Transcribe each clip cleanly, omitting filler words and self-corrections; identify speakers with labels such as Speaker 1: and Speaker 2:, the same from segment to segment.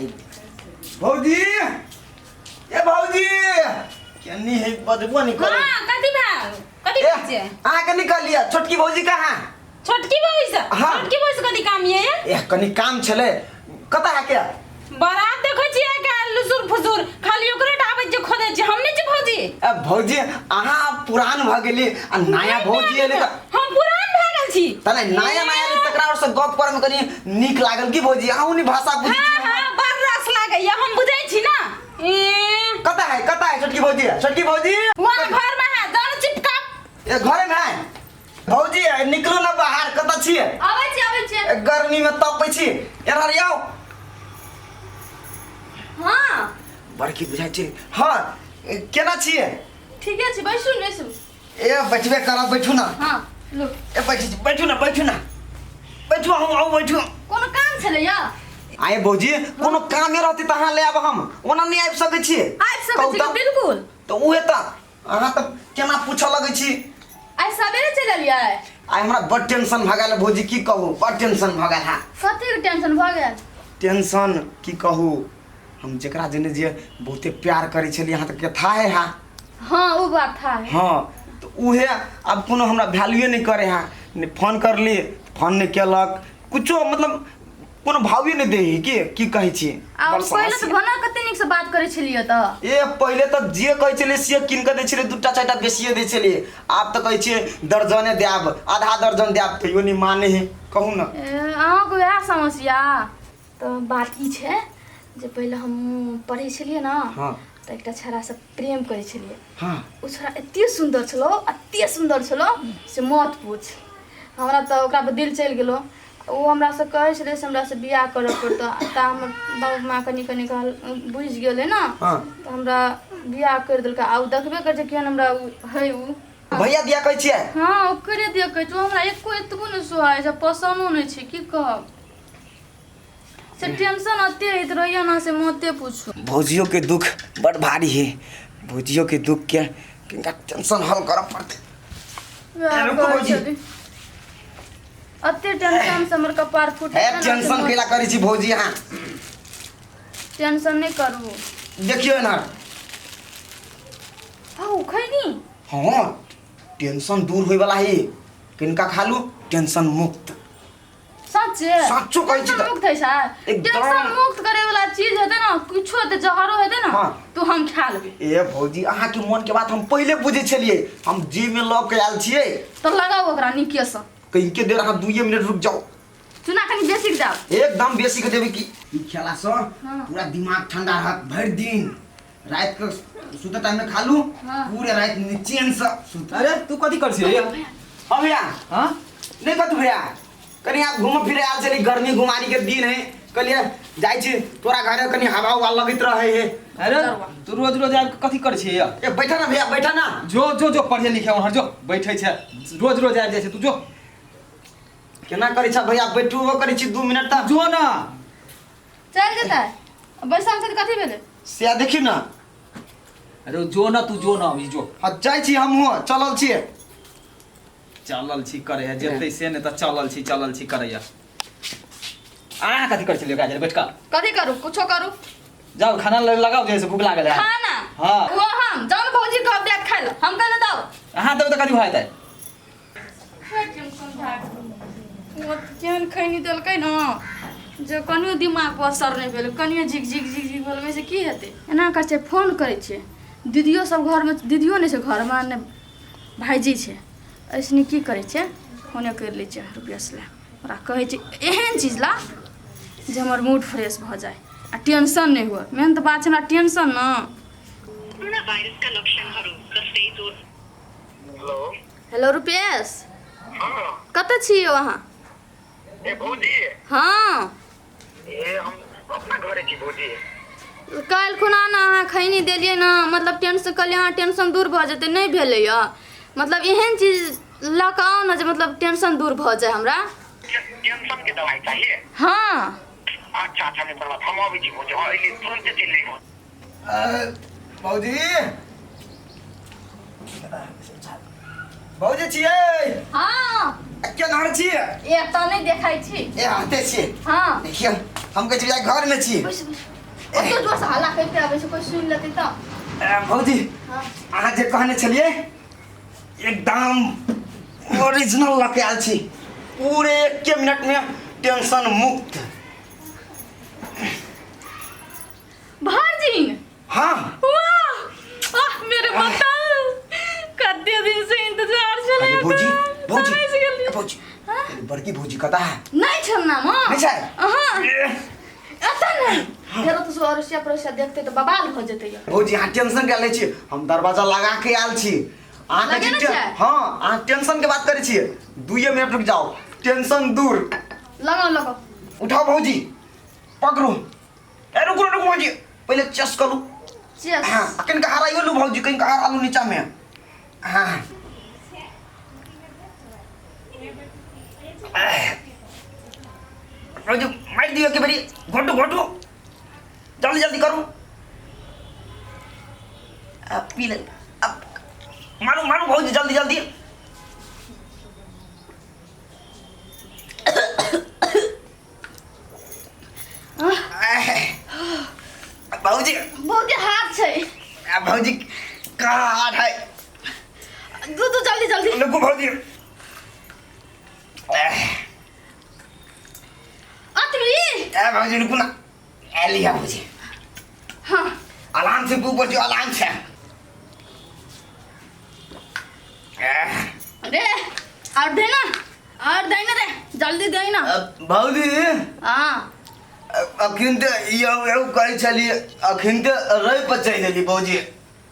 Speaker 1: आई भौजी, ए भौजी, केनी है बजबो नहीं करे।
Speaker 2: हाँ, कथी भेल? कथी
Speaker 1: ए,
Speaker 2: कहै छियै?
Speaker 1: अहाँके निकलिए छोटकी भौजी कहाँ?
Speaker 2: छोटकी बहू से?
Speaker 1: हाँ।
Speaker 2: छोटकी बहू से कथी काम ये?
Speaker 1: ए, कनी काम छलै। कतऽ है के?
Speaker 2: बारात देखै छियै आइ काल्हि लुसुर फुसुर, खाली ओकरे टा आबै छै खोदै छै। हम नहि छी भौजी।
Speaker 1: ए भौजी, अहाँ आब पुरान भऽ गेली आ नया भौजी एलै तऽ
Speaker 2: हम पुरान भए गेल छी?
Speaker 1: तने नया नया एलै तकरा आओर से गप करऽ मे कनी नीक लागल की भौजी? अहूँ नी भाषा बुझै
Speaker 2: हाँ
Speaker 1: छी।
Speaker 2: हाँ, बड़ रस लागैया, हम बुझै छी ना। ए,
Speaker 1: कतऽ है, कतऽ है छोटकी भौजी? छोटकी भौजी
Speaker 2: वहाँ घर में है, जड़ चिपका।
Speaker 1: ए, घरे में है भौजी? ए, निकलू ना बाहर, कतऽ छियै?
Speaker 3: आबै छी, आबै छी।
Speaker 1: ए, गर्मी में तपै छी, एना आउ।
Speaker 3: हाँ।
Speaker 1: बड़की बुझाइ छै। हाँ, ए, केना छियै?
Speaker 3: ठीके छी, बैसू ने, बैसू।
Speaker 1: ए, बैठबे करब, बैठू ना।
Speaker 3: हाँ, लो।
Speaker 1: ए, बैठ, बैठू ना, बैठू ना, बैठू, आउ आउ, बैठू।
Speaker 3: कोनो काम छलै या?
Speaker 1: आए भौजी, कोनो कामे रहतै तऽ अहाँ ले आब, हम ओना नहि आबि सकै छी।
Speaker 3: आबि सकै
Speaker 1: कहू
Speaker 3: छी।
Speaker 1: तऽ।
Speaker 3: बिल्कुल।
Speaker 1: तऽ उहे तऽ अहाँ तऽ केना पूछऽ लगै छी।
Speaker 3: आइ सवेरे चलि एलियै?
Speaker 1: आइ हमरा बड टेंशन भऽ गेल भौजी, की कहू, बड टेंशन भऽ गेल। हँ।
Speaker 3: कतेक टेंशन भऽ गेल?
Speaker 1: टेंशन की कहू, हम जेकरा जेने जे बहुते प्यार करै छलियै, अहाँ तऽ था है। हाँ।
Speaker 3: हाँ, ओ बात था है।
Speaker 1: हाँ, तऽ उहे आब कोनो हमरा वैल्यूए नहि करै है। नहि फोन करली, फोन नहि केलक, कुछो मतलब कोनो भावे नहि दै है। की की कहै छी?
Speaker 3: आ
Speaker 1: बड़
Speaker 3: पहिले तऽ
Speaker 1: समस्या।
Speaker 3: भना कते नीक से बात करै छलियै तऽ।
Speaker 1: ए, पहिले तऽ जे कहै छलियै से कीन कऽ दै छलियै, दूटा चारिटा बेसिए दै छलियै। आब तऽ कहै छियै दर्जने देब, आधा दर्जन देब, तैयो नहि मानै है। कहू ने।
Speaker 3: ए, अहाँके वएह समस्या तऽ। बात ई छै जे पहिले हम पढ़ै छलियै ने तऽ एकटा छौड़ासँ प्रेम करै छलियै। ओ छौड़ा एते सुन्दर छलौ, एते सुन्दर छलौ से मत पूछ। हमरा तऽ ओकरा पर दिल चलि गेलौ। ओ हमरासँ कहै छलै से हमरासँ बियाह करऽ पड़तौ। तऽ हमर बाबू माँ कनि कनि कहल बुझि गेलै ने तऽ हमरा बियाह करि देलकै। आ ओ देखबे करै छै केहन हमरा ओ है ओ।
Speaker 1: भैया दिया कहै छियै?
Speaker 3: हँ, ओकरे दिया कहै छै। ओ हमरा एको एतबो नहि सोहाइ छै, पसन्दो नहि छै। की कहब से टेंशन एते होइत रहैया ने से मते पूछू।
Speaker 1: भौजियो के दुख बड़ भारी है। भौजियो के दुख के किनका टेंशन हल करऽ पड़तै।
Speaker 3: वएह
Speaker 1: रुकू
Speaker 3: कहै
Speaker 1: भौजी।
Speaker 3: छली। एते टेंशन से हमर कपार फूटि
Speaker 1: हे
Speaker 3: गेल ने से
Speaker 1: टेंशन केला करै छी भौजी अहाँ?
Speaker 3: टेंशन नहि करू।
Speaker 1: देखियौ एना।
Speaker 3: हौ खैनी।
Speaker 1: हाँ, टेंशन दूर होय वाला है। किनका खालू, टेंशन मुक्त।
Speaker 3: सच्चे?
Speaker 1: सच्चो कहै छी
Speaker 3: टेंशन
Speaker 1: तऽ।
Speaker 3: मुक्त है सर?
Speaker 1: एकदम।
Speaker 3: टेंशन मुक्त करे वाला चीज हेतै ने, कुछो हेतै, जहरो हेतै ने तो हम खा लेबै।
Speaker 1: ए भौजी, अहाँके मन के बात हम पहिले बुझै छलियै। हम जी में लऽ के आयल छियै।
Speaker 3: तऽ लगाउ ओकरा नीके सँ।
Speaker 1: कहिके देर अहाँ दुइये मिनट रुक जाउ।
Speaker 3: चूना कनि बेसी के दाउ।
Speaker 1: एकदम बेसी के देबै की। ई खेला सँ पूरा दिमाग ठंडा रहत भरि दिन। रात के सुते टाइम में खा लू, पूरे रात निचैन से सुत।
Speaker 4: अरे, तू कथी कर छी रे?
Speaker 1: हाँ भैया।
Speaker 4: हाँ?
Speaker 1: नहीं कतू भैया, कनी आप घूम फिरे आयल छली। गर्मी गुमारी के दिन है, कहलिए जाइ छी तोरा घरे, कनी हवा उवा लगैत रहे है।
Speaker 4: अरे, तू रोज रोज आबि कऽ कथी कर छी?
Speaker 1: ए, बैठा ना भैया, बैठा ना।
Speaker 4: जो जो जो, पढ़े लिखे वहाँ जो बैठे छै, रोज रोज आबि जाइ छै। तू जो।
Speaker 1: केना करै छ भैया? बैठू वो करै छी 2 मिनट तऽ।
Speaker 4: जो ना।
Speaker 3: चल जेतै, बैसल छै तऽ कथी भेलै?
Speaker 1: से देखी ना।
Speaker 4: अरे जो ना, तू जो ना, ई जो।
Speaker 1: हाँ, जाइ छी हमहूँ, चलल छियै।
Speaker 4: चलल छी करे है, जेतै से नहि तऽ चलल छी, चलल छी करैया। अहाँ कथी करै छलियै गाजर बैठ कऽ?
Speaker 3: कथी करू? कुछो करू।
Speaker 4: जाउ, खाना लगाउ, जे से भूख लागल है।
Speaker 3: खाना?
Speaker 4: हाँ।
Speaker 3: वो हम जाउ ने भौजी कहब देत खाइ लए, हम कहने दऊ।
Speaker 4: अहाँ देबै तऽ कथी भऽ जेतै?
Speaker 3: टेंशन भए गेल। ओ केहन खैनी देलकै ने जे कनियो दिमाग पर असर नहि भेलै, कनियो झिक झिक झिक झिक भेल। से की हेतै? एना करै छै, फोन करै छियै। दीदियो सब घरमे, दीदियो नहि छै घरमे, नहि भाइजी छै। ऐसने की करै छै, फोने करि लै छियै रुपैआ लए। ओकरा कहै छै एहन चीज ला जे हमर मूड फ्रेश भऽ जाय आ टेंशन नहि हुए। मेन तऽ बात छै हमरा टेंशन ने।
Speaker 5: कोरोना भाइरसका लक्षणहरू जस्तै ज्वरो।
Speaker 6: हेलो।
Speaker 3: हेलो रुपेश।
Speaker 6: हाँ।
Speaker 3: कतऽ छी यौ अहाँ?
Speaker 6: ए भौजी।
Speaker 3: हाँ।
Speaker 6: ए, हम अपना घरे छी भौजी।
Speaker 3: काल्हि खुना ने अहाँ खैनी देलियै ने, मतलब टेंशन, कहलियै अहाँ टेंशन दूर भऽ जेतै, नहि भेलैए। मतलब एहन चीज लऽ कऽ आउ ने जे मतलब टेंशन दूर भऽ जाय हमरा।
Speaker 6: टेंशन के दवाई चाहिए?
Speaker 3: हाँ।
Speaker 6: अच्छा अच्छा, नहीं परवाह, हम अबै छी भौजी। हाँ, अइली, तुरंते चलि अइबो।
Speaker 1: भौजी, भौजी छियै?
Speaker 3: हाँ।
Speaker 1: केनहर छियै?
Speaker 3: एतऽ नहि देखै छी।
Speaker 1: ए, हाथे छियै?
Speaker 3: हाँ।
Speaker 1: देखियौ। हम कहै छी घर में छी।
Speaker 3: बैस बैस, ओते जोर से हल्ला करिते आबै छै, कोइ सुनि लेतै तऽ।
Speaker 1: भौजी,
Speaker 3: हाँ।
Speaker 1: अहाँ जे कहने छलियै एकदम ओरिजिनल लऽ के आयल छी, पूरे एके मिनट में टेंशन मुक्त।
Speaker 3: भर्जिन।
Speaker 1: हाँ।
Speaker 2: वाह वाह मेरे बताओ, कते दिन से इंतजार छलै।
Speaker 1: अरे भौजी, भौजी,
Speaker 2: तरसि गेलियै।
Speaker 1: ए भौजी, बड़की भौजी कतऽ है?
Speaker 3: नहि छल नाम।
Speaker 1: नहि छै?
Speaker 3: अहाँ एतऽ नहि, फेरो तऽ सो अड़ोसिया पड़ोसिया देखतै तऽ बवाल भऽ जेतै यौ।
Speaker 1: भौजी, अहाँ टेंशन किया लै छी? हम दरवाजा लगा के आयल छी। अहाँ कहै छी
Speaker 3: लगेने छै?
Speaker 1: हाँ, अहाँ टेंशन के बात करै छियै, 2 मिनट रुक जाओ, टेंशन दूर।
Speaker 3: लगाओ लगाओ।
Speaker 1: उठाओ भौजी, पकड़ू। ए रुकू रुकू भौजी, पहिले चेस करू।
Speaker 3: चेस।
Speaker 1: हाँ, कनिका हराइयो लू भौजी, कनिका हरा लू नीचा में। हाँ, भौजी, मारि दियौ के बेरी, घोटू घोटू, जल्दी जल्दी करू। अब पी ले, अब मारू मारू भौजी, जल्दी जल्दी। भौजी।
Speaker 3: बहुते हाथ छै।
Speaker 1: आ भौजी, कहाँ हाथ है?
Speaker 3: दू दू, जल्दी जल्दी।
Speaker 1: रुकू भौजी।
Speaker 3: अतबी।
Speaker 1: ए भौजी, रुकू ना, ए लिया भौजी।
Speaker 3: हाँ।
Speaker 1: आराम से ऊपर जो, आराम से।
Speaker 3: रे, और दे ना, और दे ना रे, जल्दी दे ना।
Speaker 1: भौजी।
Speaker 3: हाँ।
Speaker 1: अखन तऽ यौ यौ कहै छलियै, अखन तऽ रहि पर चलि गेली भौजी।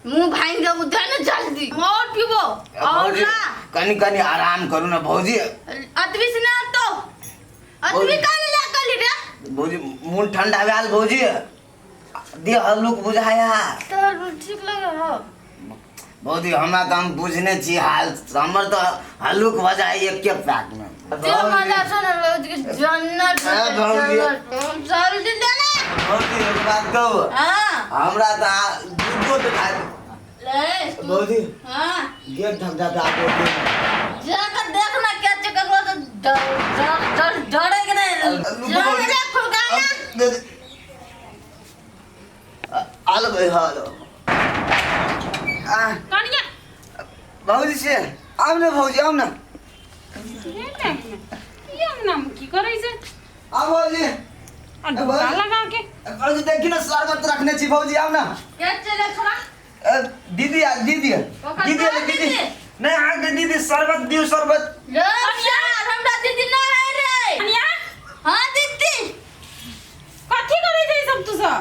Speaker 3: मुंह भांग दे, दे ना जल्दी, और पीबो और।
Speaker 1: भौजी,
Speaker 3: ला।
Speaker 1: कनि कनि आराम करू ना भौजी।
Speaker 3: अतबी से ना तो अतबी काहे ले कली रे?
Speaker 1: भौजी, मोन ठंडा भेल भौजी, देह हल्लुक बुझाया।
Speaker 3: तो ठीक लग रहा।
Speaker 1: भौजी, हमरा तऽ हम बुझने छी हाल, हमर तऽ हल्लुक भऽ जाइ एके पैक में।
Speaker 3: जो मजा छ न लोग के जन्नत।
Speaker 1: हाँ, भौजी।
Speaker 3: जल्दी दे ना।
Speaker 1: भौजी, एक बात कहू?
Speaker 3: हाँ।
Speaker 1: हमरा तऽ दूधो देखा।
Speaker 3: ले तू।
Speaker 1: भौजी।
Speaker 3: हाँ।
Speaker 1: गेट धक धक आबो।
Speaker 3: जाकर देखना क्या ककरो तो डर डर डर डरे के नहीं।
Speaker 1: रुको भौजी।
Speaker 3: जल्दी खुलका ना।
Speaker 1: आलो भाइ, हालो।
Speaker 2: कनिया।
Speaker 1: भौजी से आउ ने भौजी, आउ ने।
Speaker 2: ई अंगना में की करै छै?
Speaker 1: आउ भौजी।
Speaker 2: आ ढोका लगा के।
Speaker 1: भौजी, देखी ने, शरबत रखने छी भौजी, आउ ने।
Speaker 3: क्या चले छोरा?
Speaker 1: दीदी आ, दीदी।
Speaker 3: ओकर
Speaker 1: दीदी
Speaker 3: कहाँ
Speaker 1: अले, दीदी।
Speaker 3: दीदी?
Speaker 1: नहीं अहाँके दीदी, शरबत दियौ, शरबत।
Speaker 3: रे यार, हमरा दीदी नहीं है रे।
Speaker 2: कनिया।
Speaker 3: हाँ दीदी।
Speaker 2: कथी करै छै सब तू सब?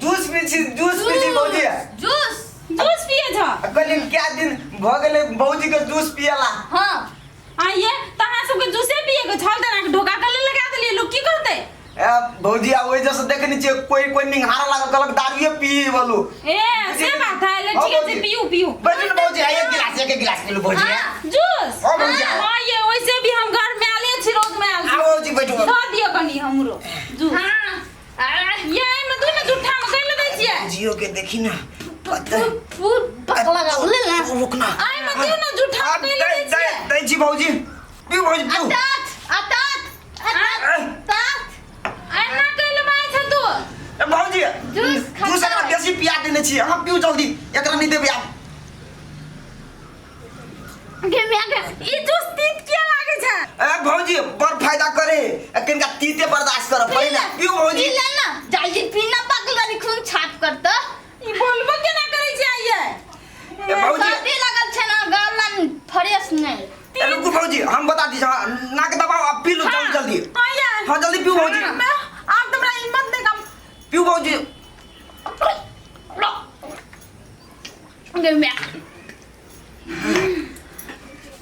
Speaker 1: जूस पी छी, जूस पी छी भौजी।
Speaker 3: जूस।
Speaker 2: जूस पिए छ?
Speaker 1: कहलियै क्या दिन भऽ गेलै भौजी के जूस पियला।
Speaker 3: हाँ।
Speaker 2: आ ये तऽ अहाँ सबके जूसे पिए के छल तऽ ढोका कले लगा देलियै, लोक की कहतै?
Speaker 1: ए भौजी, आ ओहि जैसे देखने छियै, कोई कोई निहारा लागल, कहलक दारुए पी बोलू।
Speaker 2: ए से बात है ले।
Speaker 1: हाँ,
Speaker 2: ठीक छै।
Speaker 1: भौजी।
Speaker 2: पियू पियू।
Speaker 1: बैठू ने भौजी, आ एक गिलास, एक गिलास पी लू भौजी।
Speaker 3: हाँ।
Speaker 2: जूस।
Speaker 1: हाँ, भौजी।
Speaker 2: हाँ, ये वैसे भी हम घर में आले छी, रोज में आल छी।
Speaker 1: आओ भौजी, बैठू।
Speaker 2: दऽ दियौ कनी हमरो जूस।
Speaker 3: हाँ।
Speaker 2: ये एहिमे दू ने जुट्ठा में कैले दै छियै?
Speaker 1: जियो के देखी ना।
Speaker 3: फूल पकड़ा लगा बोले ना।
Speaker 1: रुकना।
Speaker 2: एहिमे दू ने जुट्ठा में कैले दै छियै?
Speaker 1: दै छी भौजी, पीऊ भौजी, पीऊ।
Speaker 3: अतात अतात अतात तात।
Speaker 2: एना कैले माय छ तू?
Speaker 1: ए भौजी,
Speaker 3: जूस खा।
Speaker 1: जूस एकरा बेसी पिया देने छी अहाँ, पीऊ जल्दी, एकरा नहि देबै आब।
Speaker 3: गे म्या गे।
Speaker 2: ई जूस तीत किया लागे छै?
Speaker 1: ए भौजी, बड़ फायदा करे, ए कनिका तीते बर्दाश्त करऽ पड़े ना, पीऊ भौजी।
Speaker 3: पी ले ना जल्दी, पीना पकड़ वाली खून छाप करता।
Speaker 2: ई बोलबो केना करै छै आइये?
Speaker 1: ए भौजी।
Speaker 3: सर्दी लगल छै ना, गला फ्रेश नहीं।
Speaker 1: ए रुकू भौजी, हम बता दी, हाँ, नाक दबाओ, अब पी लो जल्दी जल्दी।
Speaker 2: हाँ यार।
Speaker 1: हाँ, जल्दी पीऊ भौजी।
Speaker 2: आब तऽ हमरा हिम्मत नहि कम।
Speaker 1: पीऊ भौजी।
Speaker 3: गे म्या।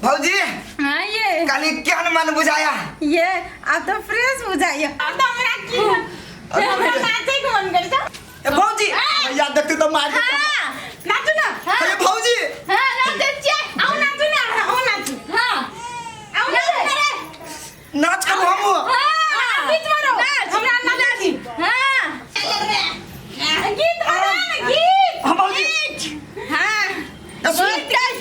Speaker 1: भौजी।
Speaker 2: हाँ ये।
Speaker 1: काली केहन मन बुझाया?
Speaker 2: ये आब तऽ फ्रेश बुझाइए, आब तऽ हमरा की हमरा नाचै के मन करै छै।
Speaker 1: ए भौजी, भैया देखते तो मार देते।
Speaker 3: हाँ।
Speaker 2: नाचू ना।
Speaker 1: अरे भौजी।
Speaker 3: हाँ, नाचै छियै।
Speaker 2: आउ नाचू ना, आउ नाचू।
Speaker 3: हाँ।
Speaker 2: आउ नाचू रे।
Speaker 1: नाच करू हम?
Speaker 2: हाँ, बीच में रहो, हमरा नाची।
Speaker 3: हाँ।
Speaker 2: गीत बजा ना गीत।
Speaker 1: हम भौजी।
Speaker 3: हाँ।
Speaker 1: ए, सुन।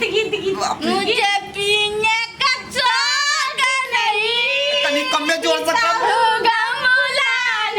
Speaker 2: गीत गीत गीत।
Speaker 3: मुझे पीने का शौक नहीं।
Speaker 1: कनी कमे जोर से कम।
Speaker 3: होगा मुलान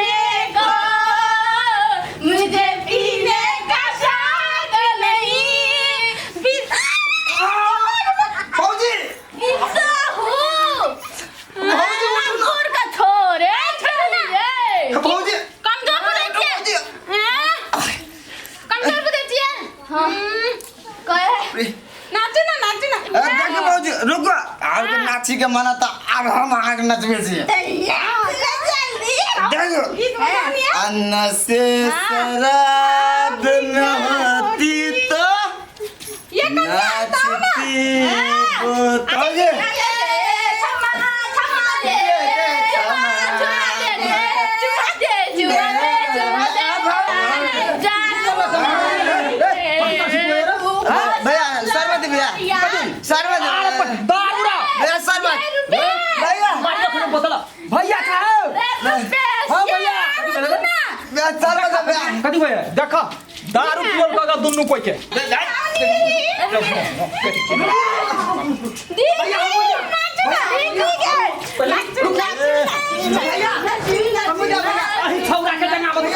Speaker 1: के मना त आब हम अहाँके नचबै छी। देखो
Speaker 2: गीत बजा लिया।
Speaker 1: अन्न से शराब न होती तो
Speaker 2: ये कन्या बताओ ना।
Speaker 1: नाचती बोतल। भैया शरबत भैया, शरबत
Speaker 4: दारू रा
Speaker 1: भैया, शरबत भैया।
Speaker 4: मारियो खनो बोतल भैया खाओ। हां भैया।
Speaker 1: भैया शरबत भैया।
Speaker 4: कथी भैया? देख दारू पियल कऽ दुनू कोइ के। अही छौरा के डंगा बता।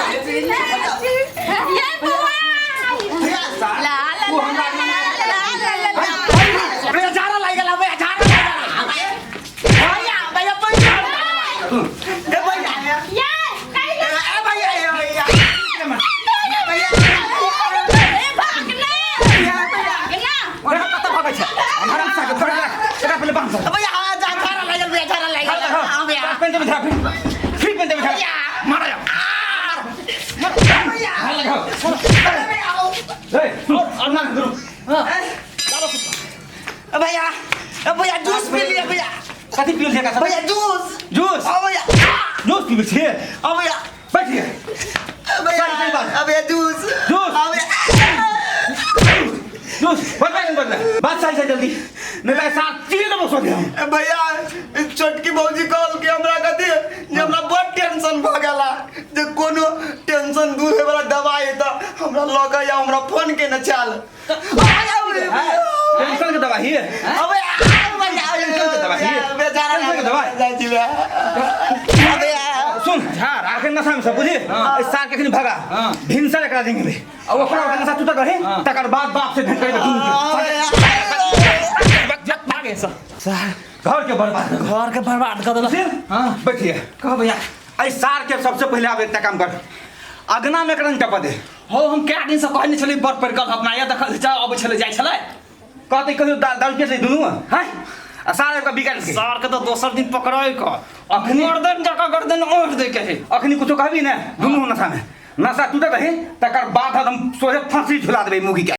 Speaker 1: भैया झाड़ा लागि गेला, भैया झाड़ा लागि गेला। भैया भैया पैसा ए भैया ए भैया ए भैया भैया।
Speaker 4: ओरे कतऽ भगै छै आराम से थोड़ा एकरा पहिले बांध।
Speaker 1: भैया झाड़ा लागि गेल भैया, झाड़ा लागि गेल। हाँ भैया।
Speaker 4: पेन देबै धरा, फिर पेन देबै धरा, मारा जा।
Speaker 1: भैया।
Speaker 4: लगाओ। ए और ना करू।
Speaker 1: भैया भैया जूस पी लिया भैया।
Speaker 4: कथी पियल छै का?
Speaker 1: भैया जूस।
Speaker 4: जूस?
Speaker 1: हाँ भैया।
Speaker 4: जूस पीबै छियै?
Speaker 1: हाँ भैया।
Speaker 4: बैठिए।
Speaker 1: भैया।
Speaker 4: सही बात।
Speaker 1: हाँ भैया जूस।
Speaker 4: जूस।
Speaker 1: हाँ भैया।
Speaker 4: जूस बस बस बस बात सही से जल्दी, नहीं तो साथ चीज तो बसो दिया।
Speaker 1: भैया छोटकी भौजी कहल कि हमरा कथी जे हमरा बड़ टेंशन भऽ गेला, जे कोनो टेंशन दूर होय वाला दवाई तऽ हमरा लऽ कऽ या हमरा फोन केने छल।
Speaker 4: टेंशन के दवाई है?
Speaker 1: अबे
Speaker 4: टेंशन के दवाई है?
Speaker 1: बेचारा
Speaker 4: टेंशन के दवाई?
Speaker 1: जाइ छी भैया। अबे
Speaker 4: सुन झार आखिर नशा में सब बुझे इस साल के अखनी भगा भिनसर एकरा देंगे बे आ ओकरा ओकरा नशा टूटल रहे तकर बाद बाप से भेंट करेबे दुनू के। भागे से घर के बर्बाद
Speaker 7: घर के बर्बाद कर देलक।
Speaker 4: हां बैठिए।
Speaker 7: कह भैया।
Speaker 4: एहि सार के सबसे पहिले आब एकटा काम कर, अगना में एकरा टपा दे।
Speaker 7: हो हम कए दिन से कहने छली बड़ पड़ गल अपना या देखल जा अबै छलै जाइ छलै।
Speaker 4: कहते कहियो दारू पिए छलै दुनू हैं आ सार एकरा बिगाड़ के।
Speaker 7: सार के तो दोसर दिन पकड़ै क
Speaker 4: अखनी
Speaker 7: गर्दन जका गर्दन ओढ़ दे के है।
Speaker 4: अखनी कुछो कहबी ने दुनू नशा में नशा टूटत रही तकर बाद हम सोझे फांसी झुला देबै मुगी के।